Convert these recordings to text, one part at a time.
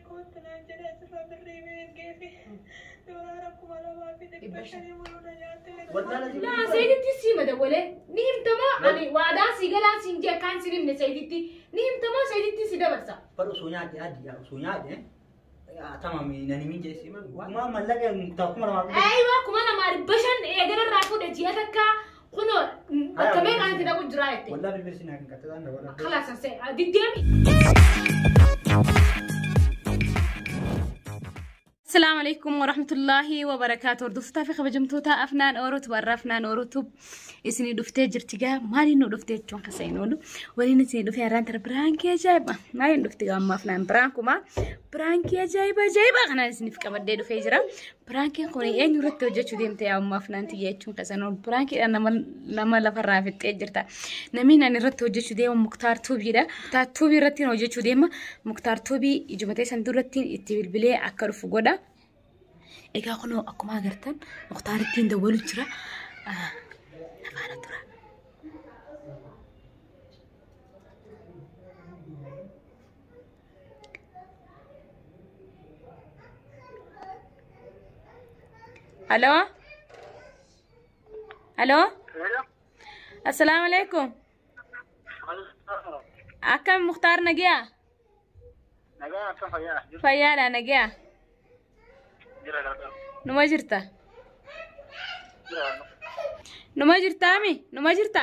Kootu naan jedhe asirraa birrii ergeefi doolaara 2500 muluu na nyaatte. Laa Sayiditti sii madawwalee ni himtamoo ani waadaa sii galaan siin jee akkaan siin himne Sayiditti ni himtamoo Sayiditti si dabarsa. Bar osoo nyaadhe adii osoo nyaadhe tamami nani min jeesi kuma mallaqa 2500. Aywa 2500 eegala irraa fuudhe ji'a takka kunoo bakka meeqaan itti dhaqu jira jette. Wallaa bilbilsi naa kan qaxxataan dabala. Kalaas an diddeemi. Assalamu alaikum warahmatullahi wabarakatuh. Hordoftoota fi kabajamtoota Afnaan Orootu warra Afnaan Orootu isinii dhuftee jirti gaa maaliin nu dhuftee jechuun kasa hin oolu. Waliin isinii dhufee har'aan tara biraankii ajaa'iba. Maaliin dhufti gaa amma Afnaan biraankuma biraankii ajaa'iba ajaa'iba kanaan isiniif qabadhee dhufee jira. Biraankiin kun eenyu irratti hojjechuu deemte yaa amma Afnaan tiyya jechuun kasa hin oolu. Biraankiidhaan nama lafarraa fixxee jirta. Namni ani irratti hojjechuu deemu Muktaar Tuubiidha. Muktaar Tuubii irratti hojjechuu deema. Muktaar Tuubii ijuma teessan duratti itti bilbilee akka dhufu godha. Egaa kunoo akkuma agartan Muktaar ittiin dawwalu jira. Nafaana tura. Aloo? Aloo? Assalaamu alaikum. Akkam Muktaar nagiyaa? Nagaa akkam fayyaa? Fayyaadha nagiyaa? Jira galata. Numa jirta? Jira. Numa jirtaami? Numa jirta?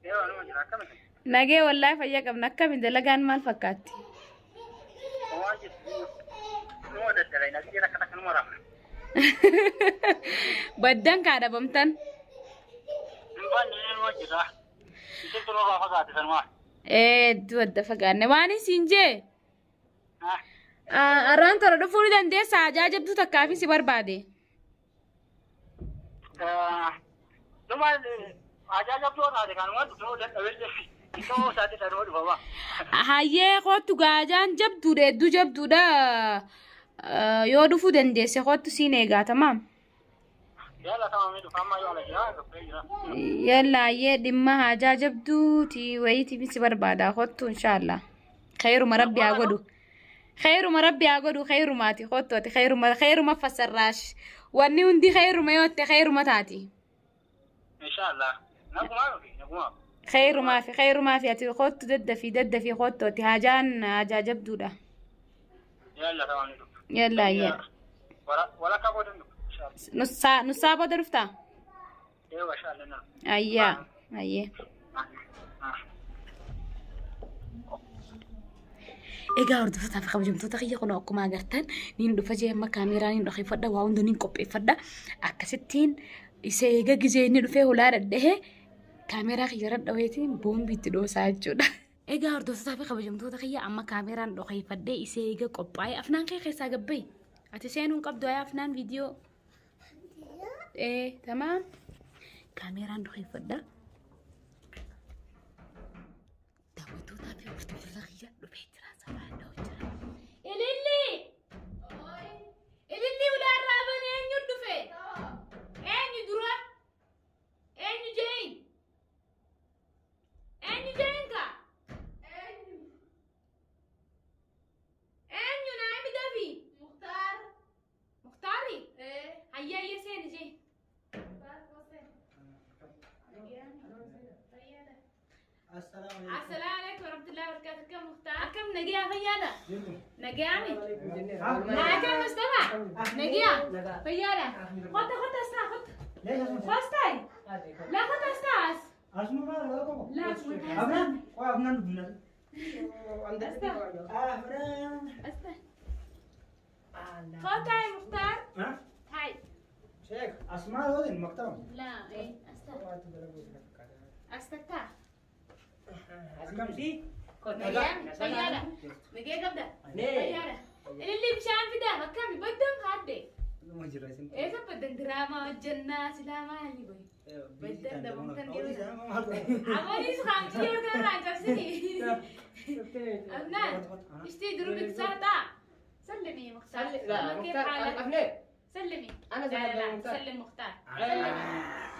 Yoo numa jira akkamitti? Nagee wallaahi fayyaa qabna. Akkami dalagaan maal fakkaatti? Homaa jirtu. Numa daddalay nagee takka takka numa rafna. Baddan kaa dhabamtan. Hin baanne numa jira. Isin turuu fagaate sanumaa. Hedduu adda fagaanne. Waan isin jee? Arraan tola dhufuu ni dandeessaa ajaa jabduu takkaafi si barbaade. Numa ajaa jabduu taate kanuma dhufuu dadhabellee isoo isaatti dhanuu dhufama. Hayyee kootu gaajaan jabduudha hedduu jabduudha. Yoo dhufuu dandeesse kootu siin eegaa tamaam. Yalla tamamii dhufa amma yoo ala jira dhuftee jira. Yalla hayyee dhimma haajaa jabduuti wayiitiif si barbaada kootu inshaallah. Khayruma rabbi haa godhu. Khayruma rabbi haa godhu khayrumaati kootu ati khayruma khayruma fasarraash. Wanni hundi khayruma yoo ta'e khayruma taati. Inshaallah. Nagumaa dhufi nagumaa. Khayrumaa fi khayrumaa fi ati kootu daddafii daddafii kootu ati haajaan haajaa jabduudha. Yalla tamamii dhufa. Yalla hayyee. Walakkaa booda dhufa. Inshaallah. Nussaa booda dhuftaa? Eewa inshaallah. Ayyaa hayyee. Egaa hordoftoota fi kabajamtoota kiyya kun akkuma agartan niin dhufa jee amma kaameeraa niin dhokeeffadha waa hunda niin qopheeffadha. Akkasittiin isa eega gizee inni dhufee hulaa dhadhahee kaameeraa kiyya irra dhaweetiin boombii itti dhoosaa jechuudha. Egaa hordoftoota fi kabajamtoota kiyya amma kaameeraan dhokeeffadhee isa eega qophaa'ee afnaan kee keessaa gabba'i. Ati seenuu hin qabdu ayaa afnaan viidiyoo. Tamaam kaameeraan dhokeeffadha. Daawwattootaa fi hordoftoota kiyya dhufee jira sabaa dha'u jira. Ililli! Ililli ulaarraa bane eenyu dhufe? Eenyu dura? Eenyu jeeyin? Eenyu jeeyin kaa? Eenyu naa himi dafii? Muktaar. Muktaari? Hayya hayya seeni jee. Assalaamu Assalaamu alaikum warahmatullahi wabarakatuh. Akkam Muktaar? Akkam nagiyaa fayyaadha? Nagiyaami? Akkam Mustafa? Nagiyaa? Fayyaadha? Kota kota astaa kota. Kostai? La kota astaa as. Asuma maal qofa? La Afnaan qofa afnaan dubbina. Astaa. Afnaan. Astaa. Kota ya Mukhtar? Hai. Sheek asmaa yoo ta'e maktaba. La eh astaa. Astaa ta. Akkam si? Nagiyaami? Fayyaadha? Nagiyaa qabda? Fayyaadha? Ililli bishaan fidaa akkami baddan kaadde? Numa jira isin. Eessa baddan diraamaa hojjannaa silaa maali boy? Baddan dhabamtan yeroo Amanis kaamti yeroo kanarraa cabsini. Afnaan ishtii durbi saataa. سلمي يا مختار. لا كيف مختار حالك؟ أفنان سلمي. أنا لا لا لا زعلان مختار. سلم مختار. سلمي.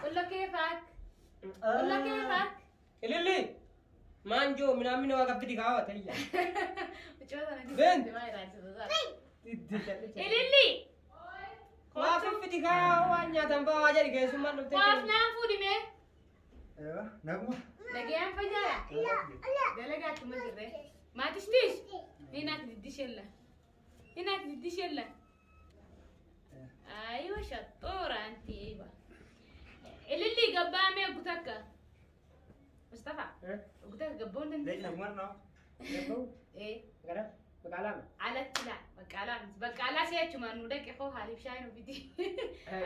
قول له كيفك؟ قول له كيفك؟ إللي مانجو من أمين واقف بدي قهوة تريا. Ben. Ililli. Waa fiffiti kaa waan nyaatan fa'aa waa jedhi keessummaan dhuftee. Waaf naan fuudhime. Naguma. Nagayaan fayyaadha. Dalagaa akkuma jirre. Maatishtish. Hinaak diddishella. Hinaak diddishella. Aywa shattoora anti eeba. Ililli gabbaamee gutakka. Mustafa. Gutakka gabboon Leesh dandeessa. naguma naa. Ee. Gara maqaalaama. Alatti laa baqqaalaa miti. Baqqaalaa si'achumaan nu dhaqe hoo haaliif shaayii nu fidi.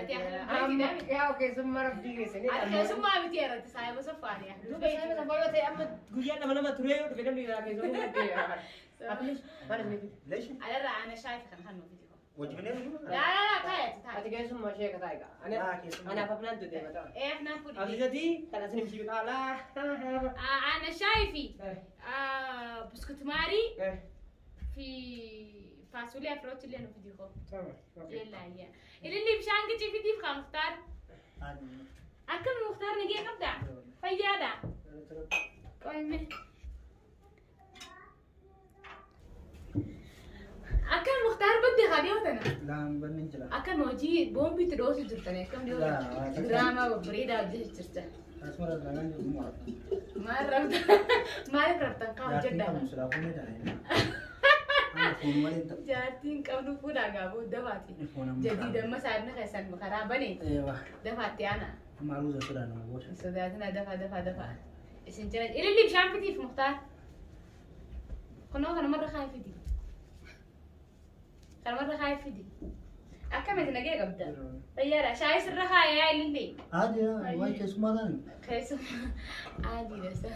Ati Amma yaa keessummaa rabbii keessanii. Ati keessummaa miti irratti saayiba saffaaniya. Duuba saayiba saffaa yoo ta'e amma guyyaa lama lama turee yoo dhufe namni garaa keessummaa dhufee. Atilis maal isin fidi? Leesh. Alarraa ana shaayii kan kan nu fidi hoo. Wajjin Laa laa laa taa'e ati taa'e. Ati keessummaa ishee kataa egaa. Laa keessummaa. Anaaf afnaan tuute mataa. Ee afnaan fuudhi. Asiisati kan asin himsi biqaalaa. Ana shaayii fi buskutumaarii fi faasulee afrooti illee nu fidi hoo. Yalla ayya. Ililli bishaan gicii fidiif kaa Muktaar. Akkami Muktaar nagee qabdaa? Fayyaadha. Qoyme. Akkam Muktaar badde haa dhiyootana. Laan bannin jira. Akkam hojii boombiitti dhoosu jirtan akkam dhiyootana. Laa, Diraamaa babbareedaa hojjetu jirtan. Asuma ragaan jiru mara. Maal rabtan? Maaliif rabtan kaa Jaartiin hojjedhaa? qabnu silaa fuunee taa'ee. Ana foon waliin ta'u. Jaartiin qabnu fuudhaa gaaboo dafaati. Foon amma. Jadii damma saadna keessan karaa banee Eewa. dafaatti ana. Amma aruuza sodaa nama booda. Hin sodaatina dafa dafa dafa. Isin jira. Ililli bishaan fitiif Muktaar. Kunoo kanumarra kaayee fidi. Kanumarra kaayee fidi. Akkamiti nagee qabda? Fayyaadha. Shaayii sirra kaayee yaa ililli. Haadi waan keessummaa ta'an. Keessumaa adiidha isa.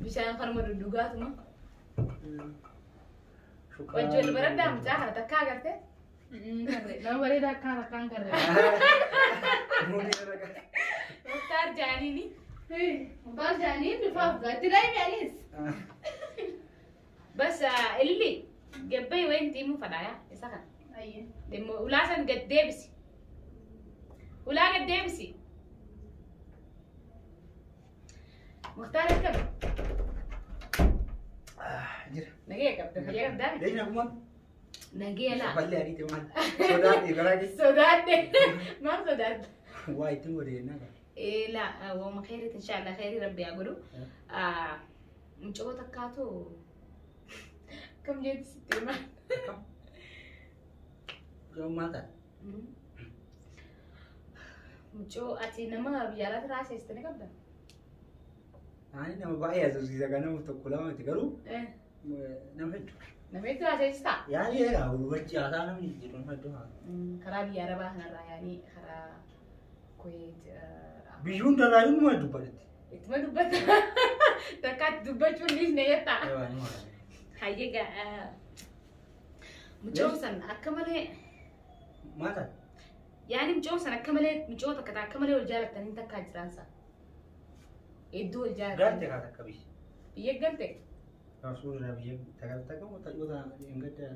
Bishaan kanuma dhudhugaatuma. Wajji wal baraddaa mucaa kana takkaa agartee? Nama bareedaa akkaan akkaan garee. Muktaar jaaniini. Muktaar jaaniin dhufaaf gaatti daa'imni anis. Bas ililli gabbayi wayin diimuu fadhaa isa kana. Deemo ulaa san gad deebisi. Ulaa gad deebisi. Muktaar akkami? Jira. Nagee qabda fayyaa qabdaa? Leesh naguma. Nagee laa. Ballee adiite maal. Sodaadhe garaa keessa. Sodaadhe. Maal sodaadhe? Waa ittiin godhe jennaan. Ee laa waama khayriit inshaAllah khayrii rabbi haa godhu. Mucoo takkaatu kam jeetti sitti himaa? Akkam. Yoo maal taate? Mucoo ati nama biyya alaatti raasessitanii qabda? Ani nama baay'ee asoosiisa kan nama tokko lama miti garuu nama hedduu. Nama hedduu haasofsiistaa? Yaani egaa wajji haasaa namni jedhu nama hedduu haasa. Karaa biyya arabaa kanarraa yaani karaa Kuwait. Biyyuun daraayyuu numa dubbatetti. Ittuma dubbata. Takkaatti dubbachuun dhiisne jettaa? Eewaa numa haasa. Hayyee gaa mucoon san akka malee Maal taate? yaani mucoon san akka malee mucoo takka akka malee wal jaalattanii takkaa jiraansa. Hedduu wal Galte jaalatan. kaa takka biyya. Biyya galte? Rasuulillah biyya takka takka muta hin gadda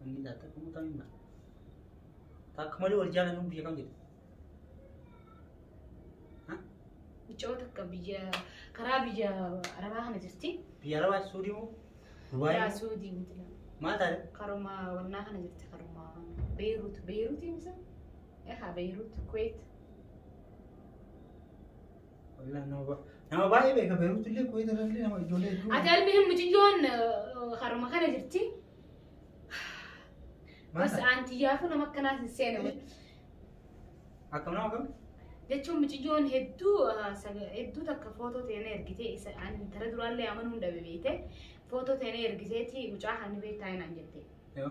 inni takka muta hin ma. Takka malee wal jaalannu biyya kam jedhu? Mucoo takka biyya karaa biyya arabaa kana jirti. Biyya arabaa Suudii moo? Dubaayii Yaa moo? Suudii miti laa. Maal taate? Karuma wannaa kana jirti karuma Beirut Beiruutiin isa? Ehaa Beirut Kuwait. Wallahi nama baay'ee beeka Beirut illee Kuwait irra illee nama ijoollee hedduu. Ati almuhim mucayyoon karuma kana jirti. Maal Bas taate? antiyyaafuu nama akkanaas hin seene. Akkam nama akkam? Jechuun mucayyoon hedduu hedduu takka footoo ta'een ergitee isa ani tara duraallee amanuu hin dhabe beekte footoo ta'een ergiteeti mucaa kan beektaa naan jette. Yoo.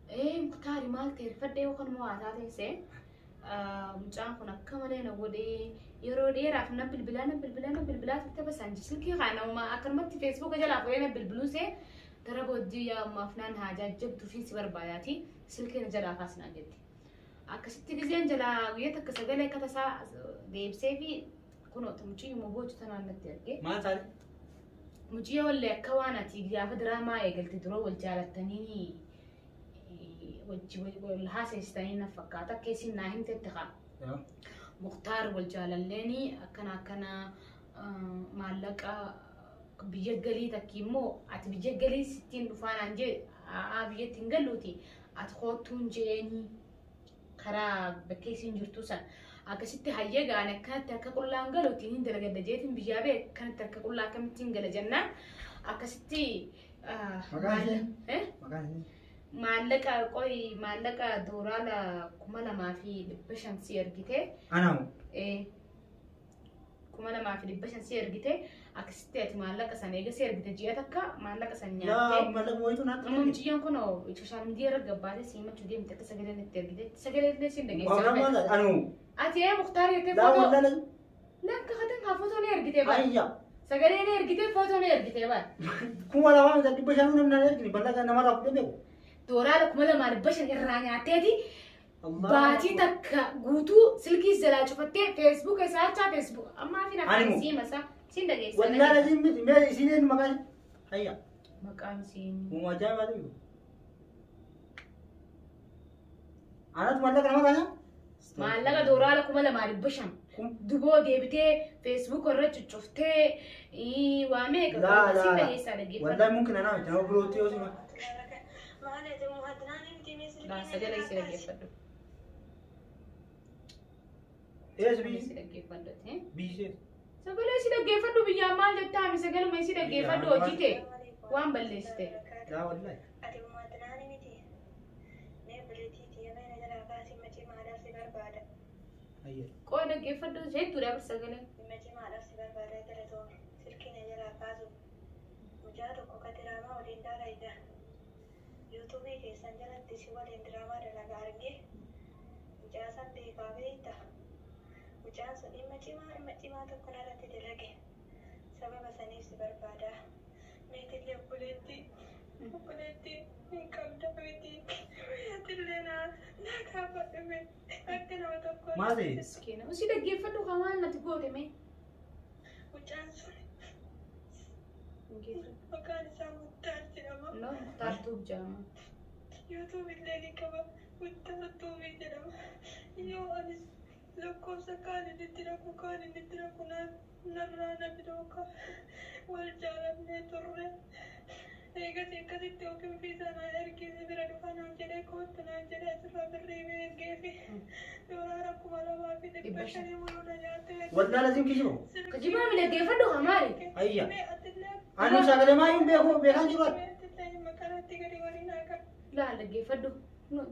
Ee Muktaari maal ta'e rifadhee yookaan immoo haa taatee mucaan kun akka malee na godhee yeroo dheeraaf na bilbilaa na bilbilaa na bilbilaa turte basaan silkii kaa namuma akkanumatti feesbuuka jalaa fuudhee na bilbiluu see gara booddee yaa ammaaf naan haa jajjabduu fi si barbaadaati silkii na jalaa kaas naan jette. Akkasitti gizeen jalaa guyyaa takka sagalee akka tasaa deebisee fi kunoo muciyyuma boochu tanaan natti arge. Maal taate? Muciyya wallee akka waan ati gaafa diraamaa eegalte dura wal jaalattanii wajji wal haasessitanii na fakkaata akka isin naa himtetti kaa. Yoo. Muktaar wal jaalalleeni akkana akkana maallaqa Biyya galii takki immoo ati biyya galii sittiin dhufaanaan jee aa biyyatti hin galluuti ati koottuun jeeni karaa bakkee isiin jirtu san akkasitti hayyee gaane akkanatti harka qullaan galuuti hin dalagadda jeetiin biyyaa bee akkanatti harka qullaa akkamittiin gala jennaan akkasitti Maqaan ishee? Maqaan ishee? Maallaqa qoy maallaqa dooraala 2500 si ergite. Anaamu. 2500 si ergite akkasitti ati maallaqa sana eega si ergite ji'a takka maallaqa sana Laa nyaattee. Maallaqa wayitu naatti Amma muciyyaan kun sooshaal miidiyaa irra gabbaatee si himachuu deemte akka sagaleen itti ergite sagalee illee si hin Maal dhageesse. maal anu. Ati ee Muktaar jettee Laa footoo wallaala. lakka katin haa footoo ni ergite bara. Ayya. Sagalee ni ergite footoo ni ergite bara. 2500 namni naan ergini mallaqa namarraa fudhee beeku. Dooraala 2500 irraa nyaatteeti baatii takka guutuu silkii jalaa cufattee feesbuuk isaachaa feesbuuk ammaa fi Ani nafaan moo? sii masaa siin dhageessa. Wallaala siin miti mee isiin eenyu maqaan ishee? Hayya. Maqaan siin. Uumama ajaa'ibaa ta'e. Anatu mallaqa namarraa nyaata? Maallaqa dooraala 2500 duboo deebitee feesbuuk irra cuccuftee waa meeqa Laa siin laa. dhageessaa dhaggeeffadhu. Wallahi mumkin anaa miti nama birootti yoo sima. Maal ati muhaddinaan miti mee silkii Laa na sagalee si jalaa kaasi. dhaggeeffadhu. Ees Sagalee biyyi? si dhaggeeffadhu. Biyyi Sagalee si dhaggeeffadhu biyyaan maal jettaa mi sagaluma si dhaggeeffadhu hojii ta'e waan balleessite. Laa wallahi. Ati muhaddinaan miti. Mee obboleettii tiyya mee na jalaa kaasi dhimma cimaadhaaf si barbaada. Hayya. Qooda dhaggeeffadhu hedduudha bar sagalee. Dhimma cimaadhaaf si barbaada galatoome. Silkii na jalaa kaasu. Mucaa tokko ka diraamaa waliin dalayda. Yuutuubii keessan jalatti si waliin diraamaa dalagaa argee mucaa san beekaa beekta. Mucaan sun dhimma cimaa tokko narratti dalage. Sababa saniif si barbaada. Meetillee obboleettii hin qabda miti. Meetillee naa naa kaafadhu mee akka nama tokko. Maal ta'e? Miskiina. Si dhaggeeffadhu kan waan natti goote mee. Mucaan sun maqaan isaa Muktaar jedhama. No, Muktaar Tuub jedhama. Yuutuub illee ni qaba. Muktaar Tuubii jedhama. Yoo anis lakkoofsa kaan inni itti dhaqu kaan inni itti dhaqu narraa na bidooka. Wal jaalannee turre. Eegas akkasitti yookiin fiisaa naa ergee bira dhufa naan jedhee koottu naan jedhee asirraa birrii mee ergeefi doolaara 2500 muluu na nyaatee. Wallaala siin kishibu. Kijibaa mi dhaggeeffadhu kan maali? Hayya. Mee atillee Anu sagalee maayyuun beeku beekaan jiru ati. mee atillee dhimma kanatti gadi waliin haa qabu. Laa dhaggeeffadhu.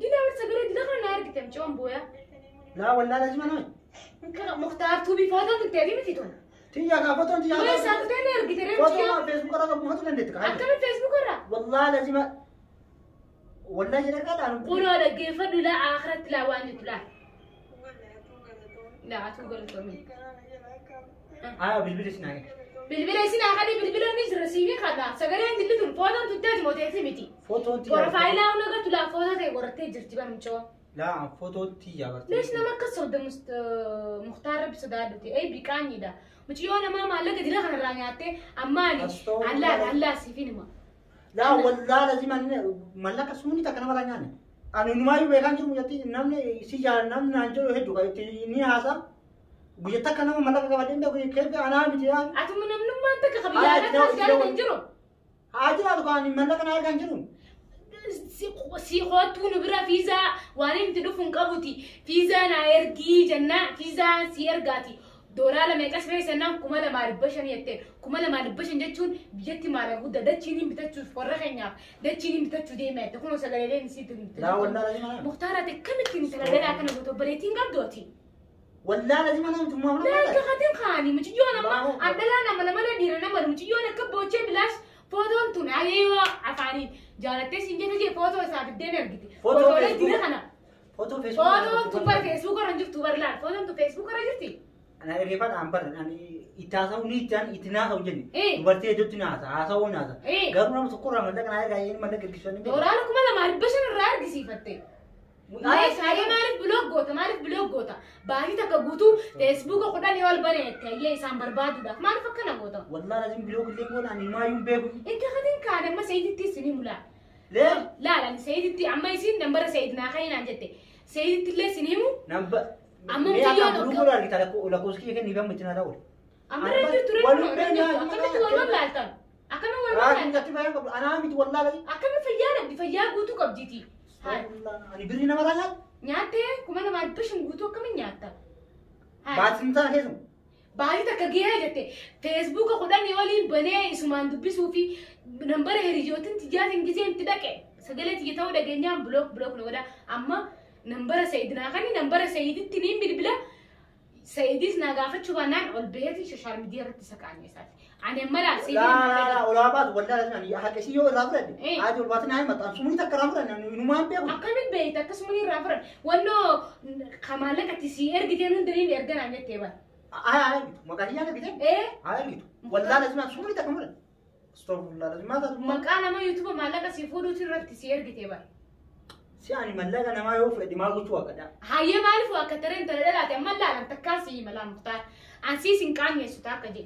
Dila bar sagalee dila kana naa ergite mucaan booyaa. Laa wallaala si mana. Muktaar Tuubii footoon tuttee miti tun. Tiyyaa kaa fotoon tiyyaa. Yoo isaa kutee na ergite ree Fotoon mucaan. feesbuuk irraa buufatu dandeetti kaa. Akkamiin feesbuuk irraa? Wallaala si ma. Wallahi jedha kaa dhaanu. Kunoo dhaggeeffadhu laa akhiratti laa waan jettu laa. Laa atuu galatoomi. Haa bilbila sinaa kenna. Bilbila isin haa bilbila ni jira siifii kadha. Sagaleen dilli tun footoon tutteeti mooteeti miti. Fotoon tiyyaa. Porofaayilaa hunda gatu laa footoo ta'e qorattee jirti bara mucaa. Laa fotoon tiyyaa bartee. Leesh nama akka sobda Muktaar rabbi sodaadhuti. Ei biqaanyidha. Mucayyoo namaa maallaqa dila kanarraa nyaattee ammaani allaa allaa siifin hima. Laa wallaala si mallaqa suuni takka namarraa nyaanne. Ani numaayyuu beekaan jiru jetti namni si jaala namni naan jedhu hedduu qaba itti ni haasa. Guyyaa takka nama mallaqa qabadhee beeku keessa anaa miti yaa. Atuma namnummaan takka qabiyyaa kaas jaalatan hin jiru. Haa jiraatu kan mallaqa naa argaa hin jiru. Si kootuu nu bira fiizaa waan inni dhufu hin qabuti. Fiizaa naa ergii jennaa fiizaa si ergaati. Doolaara meeqas feesannaan 2500 jettee 2500 jechuun biyyatti maala guddaa dachiin hin bitachuuf warra keenyaaf dachiin hin bitachuu deema jette kunoo sagalee sitti Laa wallaala si mana. Muktaar ati akkamittiin sagalee akkana gootu obboleettiin qabdooti. Wallaala si mana miti ummaa mana. Laa katin kaani mucayyoon amma addalaa nama nama dhiira nama mucayyoon akka boochee bilaash footoon tun ayeeyoo afaaniin jaalattee siin jette jee footoo isaa fiddeen ergite. Footoo Footoolee dira kana. Footoo feesbuuk. Footoon tun bara feesbuuk irra hin jirtu bara laal footoon tun feesbuuk irra jirti. Ana dhaggeeffadha an bara ani itti haasa'u ni itti itti naasa'u jenne. Eh. Dubartii hedduutti naasa haasa'uu naasa. Eh. Garuu nama tokko irraa mallaqa naa ergaa inni mallaqa ergisuu ni beeku. Doolaara 2500 irraa argisiifatte. Maaliif maaliif biloog goota maaliif biloog goota baatii takka guutuu feesbuuka 10 ol baneette ayyee isaan barbaaduudhaaf maaliif akkana goota. Wallaala sin biloog illee goona ani maayyuun beeku. Inta katin kaan amma sayiditti isin himula. Lee Laal ani sayiditti amma isin nambara sayid naa kainaan jette sayiditti illee isin himu namba. Amma Mee mucayyoo akka tokko- buluu godhu argita lakkoofsa kiyya kenniif amma itti naa ta'u. Amma irra jirtu irra Walum jirtu beekna, akkamitti walumaan laaltan. Akkamiin wal makaan? Mucattii fayyaa qabdu. Anaa miti wallaa lazim. Akkamiin fayyaa dhabdi? Fayyaa guutuu qabdiiti. Ani birrii namarraa nyaadhu. Nyaattee 2500 guutuu akkamiin nyaatta? Baatiin tana keessuma. Baatii takka gahee jette feesbuuka 10 oliin banee isumaan dubbisuu fi nambara hiriyootiin tiyyaatiin giseen itti dhaqe sagalee tiyya ta'uu dhageenyaan block block na godha amma nambara Sa'iid naa kani nambara Sa'iiditti niin bilbila Sa'iidis naa gaafachuu baannaan ol baheeti social media irratti isa qaanyeessaati. Ani amma laal Sa'iidin Laa laa laa olaa baatu wallaa lazim ani haqa isii yoo irraa fudhadhe. Eh. Haati ol baatee naa himata. Ani sumrii takka irraa fudhanne ani inumaan beeku. Akkamiin beekta akkasuma ni irraa fudhan wannoo ka maallaqatti si ergiteen hundaniin erganaan jettee bara. Haa haa ergitu. Maqaa kiyyaan ergite? Ee Haa ergitu. Wallaa lazim ani sumrii takka fudhanne. Astaghfirullah lazim maal taatu? Maqaa nama yuutuuba maallaqa si fuudhuutu irratti si ergite bara. Si ani mallaqa namaa yoo fudhadhe maal gochuu waaqadha? Hayyee maaliif akka tareen tana dhalaate amma laalan takkaa si hima laa Muktaar. An siis hin qaanyeessu taakka jee.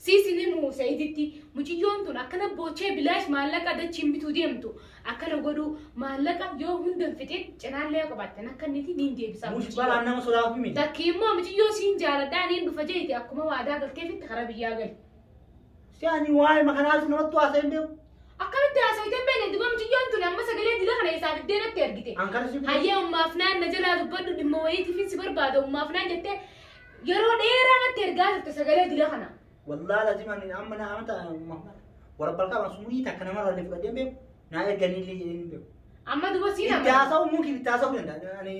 Siis hin himu Sa'iditti mucayyoon tun akkana boochee bilaash maallaqa dachiin bituu deemtu akkana godhuu maallaqa yoo hunda hin fixin cinaallee yoo qabaattan akka inniti niin deebisaa Mush mucayyoo. balaan nama sodaaf miti. Takki immoo mucayyoo siin jaaladhaa niin dhufa jeeti akkuma waadaa galteefitti karaa biyyaa gali. Si ani waa'ee makanaas namatti haasa'e hin beeku. Akkamitti haasawite hin beekne duba mucayyoon tun amma sagalee dila kana isaaf iddee natti ergite. An kana si Hayyee ummaaf naan na jalaa dubbadhu dhimma wayiitiifin si barbaada ummaaf naan jettee yeroo dheeraa natti ergaa turte sagalee dila kana. Wallaa lazim ani amma na amanta warra balqaa waan sumurii takka namarraa illee fudhadhee hin beeku. Naa erganii illee jedhee hin beeku. Amma duba siin Itti amana. haasa'u mumkin itti haasa'uu danda'a. Ani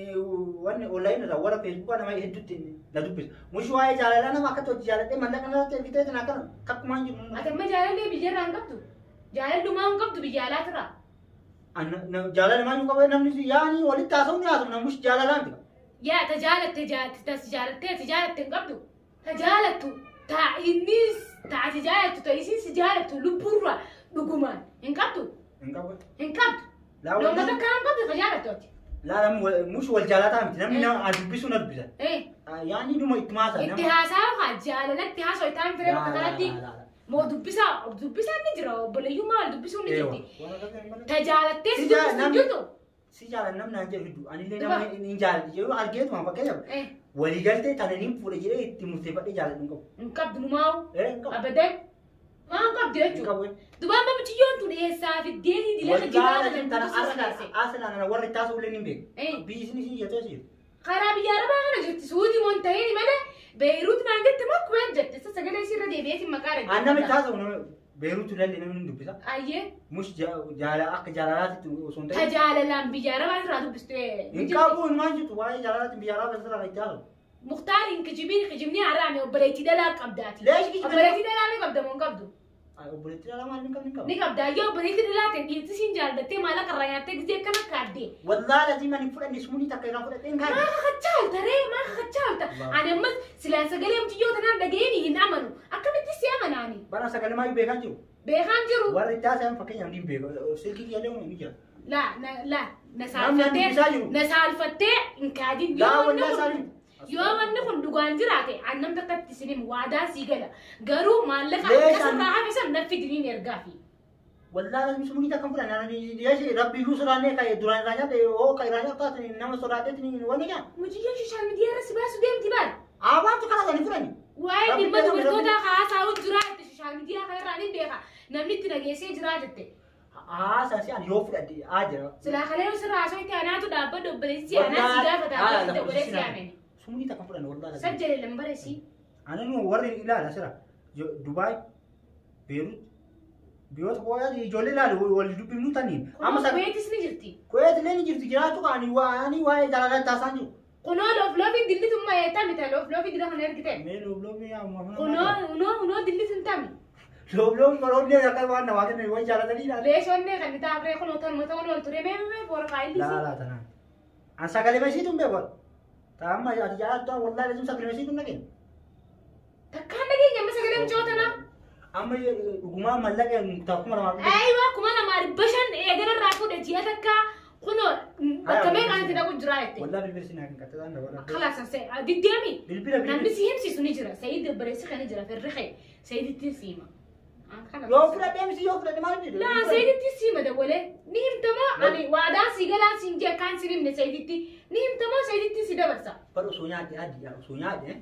wanni online irraa warra feesbuukaa nama hedduutti na dubbisa. Mushi waa'ee jaalalaa nama akkatti hojii jaaladhee mallaqa narratti ergitee sana akkana takkumaan jiru. Ati amma jaalallee biyyarraa hin qabdu. Jaalallumaa hin qabdu biyya alaatirraa. Jaalala maal qabu namni yaani walitti haasa'u ni haasa'u namni jaalalaa miti. Yaa ta jaalatte tas jaalattee ati jaalatte hin qabdu. Ta jaalattu ta innis ta ati jaalattu ta isiin si jaalattu lubbuurraa dhugumaan hin qabdu. Hin qabu. Hin qabdu. Laa Nama takka hin qabdu ta jaalattu ati. Laa namni mushi wal jaalataa miti namni nama dubbisu na dubbisa. Yaani dhuma itti haasa'u. Itti haasaa haa jaalalatti haasoo itti firee bakka kanatti moo dubbisaa dubbisaan ni jira obboleeyyummaa wal dubbisuun ni jirti. Ta jaalattee si Si jaa- dubbistu hin jirtu. Si jaalan namni naan jedhu hedduu anillee Duba. nama hin jaaladhu jedhu argeetuma fakkeenyaaf waliigaltee tana niin fuudha jedhee itti murteeffadhee jaaladhu hin qabu. Hin qabdu numaa'u. Eh, hin qabu. Abadan. Maa hin qabdu Hin jechuudha. qabu. Duba amma mucayyoon tun eessaa fiddeetii dilata jiraa Wallaahi kana tana dubbisuus geesse. arsenal warri itti haasa'u illee hin beeku. Biyyi isin isin jettee jiru. Karaa biyya arabaa kana jirti Suudii moon ta'een malee Beeyruut naan jette moo Kuweet jette isa sagalee isiirra deebi'eetiin maqaa An nama itti dhaggeeffata. haasa'u nama Beeruutu illee namni hin dubbisa. Ayyee Mush jaala akka jaalalaatti osoo hin ta ta'in. jaalalaan biyya arabaa irraa dubbistu. Hin qabu hin maal jirtu waa'ee jaalalaatiin biyya arabaa irraa itti haasa'u. Muktaar hin kijibiin kijibni haraame obboleettii dhalaa qabdaati. Leesh kijibni- Obboleettii dhalaa ni qabda moo hin qabdu? Obboleettii dhalaa maal hin qabne hin qabu. Ni qabda ayyee obboleettii dhalaa ta'e dhiirti siin jaallattee maallaqa irraa nyaattee gisee akkana kaaddee. Wallaahi lazim ani fudhanne sumurii takka irraa fudhadhee hin kaane. Maa kakachaalta ree maa kakachaalta ani ammas silaan sagalee mucayyoo tanaan dhaga'een hin amanu akkamitti si amanaani Bara sagalee maayyuu beekaa jiru. beekaan jiru Warri itti haasa'an fakkeenyaaf ni beeku. Silkii kiyyaallee ni jira. la na la na Namni saalfattee dubbisaa jiru. na saalfattee hin kaadin Laa yoo wanni wallaahi kun saalin. yoo wanni kun dhugaan jiraate an nam takkatti isin himu waadaan sii gala garuu maallaqa Leeshaan- akkasirraa hafe san naffi diniin ergaafi. Wallaahi lazim sumurii takka fudhanne ani rabbi iyyuu sodaannee kan duraan irraa nyaate hoo kan irraa nyaatu nama sodaateetiin wanni nyaata. Mucayyoon social media irra si baasu deemti baal. Abaantu karaa isaanii fudhanne. Waa'ee Rabbi dhimma beeka, dubartoota haasa'u jira jette social media kanarraa ni beeka namni itti dhageessee jira jette. Haasaan si ani yoo fudhadhe haa jira. Silaa kalee sirraa haasoo itti anaatu dhaabbadhu obboleessi anaa si gaafata obboleessi obboleessi yaamene. Sumurii takka fudhanne wallaahi. Sajjale lambareessi. Ani nu warri ilaala sira Dubaay, Beerut, biyyoota kooyaa ijoollee ilaali wal dubbifnu taniin. Amma Kunoo sa Kuweetis ni jirti. Kuweet illee ni jirti jiraachuu ani waa'ee waa'ee jaalalaa taasisaan jiru. Kunoo loof loofiin dillitummaa eettami ta loof loofii dila kana ergite. Mee loobloomi amma Kunoo kunoo kunoo dillitum tami. Loobloomi baroonni akka waan namaa kennan way jaalatanii ilaali. Leeshonnee kan itti afree kunoo tanuma ta'uun ol ture mee mee boorfaayilli Laa laa tanaan. An sagalee masiituun beeku. Taa'amma ati jaalattu wallaahi lazim sagalee masiituun dhageen. Takkaan dhageenya amma sagalee mucoo tanaa. Amma dhugumaa mallaqa 2000. Ayiwa 2500 eegala irraa fuudhe ji'a takka kunoo bakka meeqaan itti dhaqu jira jette. Wallaahi bilbila sinaa kan qaxxataan dabala. Kalaas diddeemi. Bilbila Namni bilbila. si himsiisu ni jira. Sayid obboleessi kan jira firri kee Sayiditti siima. Yoo fudhadhee misi yoo fudhadhe maal jedhu? Laa Sayiditti siima dawwalee ni himtamoo ani waadaan si galaan siin jee akkaan sin himne Sayiditti ni himtamoo Sayiditti si dabarsa. Bar osoo nyaadhe adii osoo nyaadhe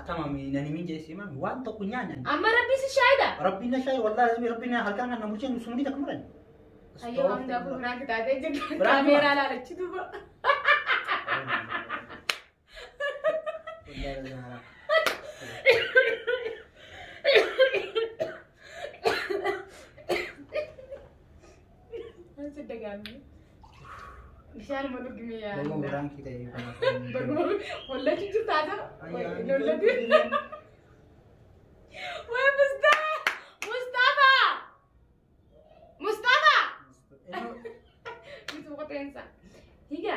Tamam nani min jedhe simaa waan tokko nyaanne. Amma rabbi si shaayida. Rabbiin na shaayi wallaahi lazimi rabbiin na halkan kan na murcheen sumni takka muran. Ayyoo hamdaa kun biraan kitaatee jirti. Kaameeraa laalachi duuba. Bishaan ma dhugime yaa. Baguma biraan kita'ee. Baguma hollatu jirtaata. Hollatu. Wee Mustafa! Mustafa! Mustafa! Bitu qoteensa. Higa.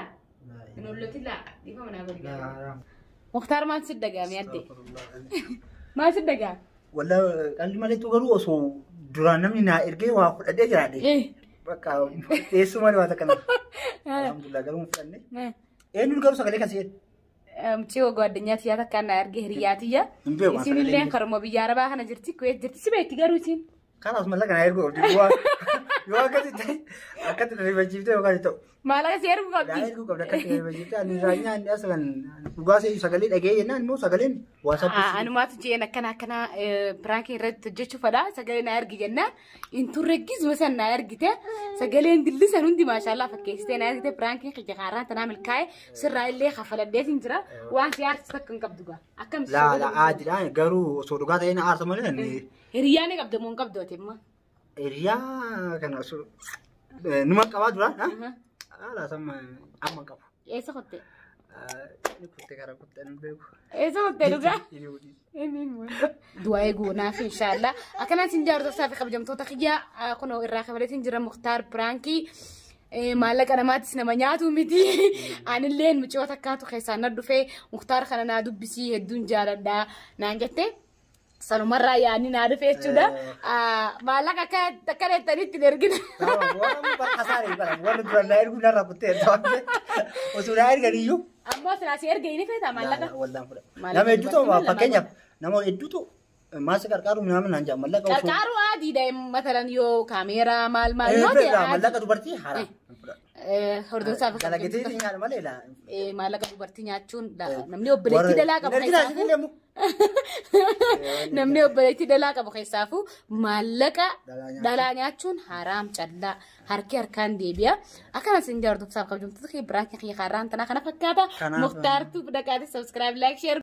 Hollatu laa. Dhiifama naa godhi. Muktaar maal si dagaame adde? Maal si dagaame? Wallaahi qalli maleetu garuu osoo duraan namni naa ergee waa fudhadhee jiraadhe. Bakka teessuma malee waa takka nama. Alhamdulillah garuu hin fudhanne. Eenyuun garuu sagalee kan si'eedha? Mucii ጓደኛ tiyyaa takka na arge hiriyaa tiyya. Hin beeku Isin illee karuma biyya arabaa kana jirti Kuwait jirti si beekti garuu isin. Kanaas mallaqa na erguu qabdi. Yoo akkasi ta'e akkatti rifachiiftee yookaan ta'u. Maallaqa si erguu Naa qabdi. erguu qabdi akkatti rifachiiftee ani irraa nyaanni asalan dhugaa sagalee dhagee jennaan immoo sagaleen waasappii. Anumaatu jeen akkana akkana piraankii irratti hojjechuu fedha sagalee na ergi jennaan hin turre gizuma san na ergite sagaleen dillisan hundi maashaallah fakkeessitee na ergite piraankiin kiyya kaaraan tanaa milkaa'e sirraa illee kafaladheetiin jira waan si aarsisu takka hin qabdu gaa akkam Laa laa aadiidha garuu osoo dhugaa ta'ee na aarsa malee ani Hiriyaa ni qabda moo hin qabdu ati immoo? Hiriyaa kana osoo numa qabaa duraan haala sama amma qabu. Eessa kotte? Ni kutte gara kutte hin beeku. Eessa kotte dhugaa? Du'aa eeguu fi inshaallah. Akkanaan sin jaartofsaa fi kabajamtoota kiyyaa kunoo irraa kafaleetiin jira Muktaar Piraankii. Maallaqa namaatis nama nyaatu miti. Anilleen mucoo takkaatu keessaan na dhufee Muktaar kana naa dubbisii hedduun jaaladha naan jette. Sanumarraa yaadni naa dhufe jechuudha. Maallaqa akka jettanitti hin ergina. Warri duraan naa erguu narraa kuttee osoo naa ergan iyyuu. Ammoo silaa si erge inni feeta maallaqa. Wallaan fudha. Nama hedduutu fakkeenyaaf nama hedduutu maasii qarqaaru nama naan jaa mallaqa osoo. Qarqaaru adiidha matalan yoo kaameeraa maal maal yoo ta'e. Mallaqa dubartii haaraa. Hordofaa fi Dalagatee nyaata malee laa. Maallaqa dubartii nyaachuun namni obboleettii dalaa qabu keessaafu. Namni obboleettii dalaa qabu keessaafu maallaqa dhalaa nyaachuun haraam callaa harki harkaan deebi'a. Akkana sin jaartu saaf kabajamtoota kee biraan kiyya kaarraan tanaa kana fakkaata. Muktaartuu dhaqaati subscribe like share.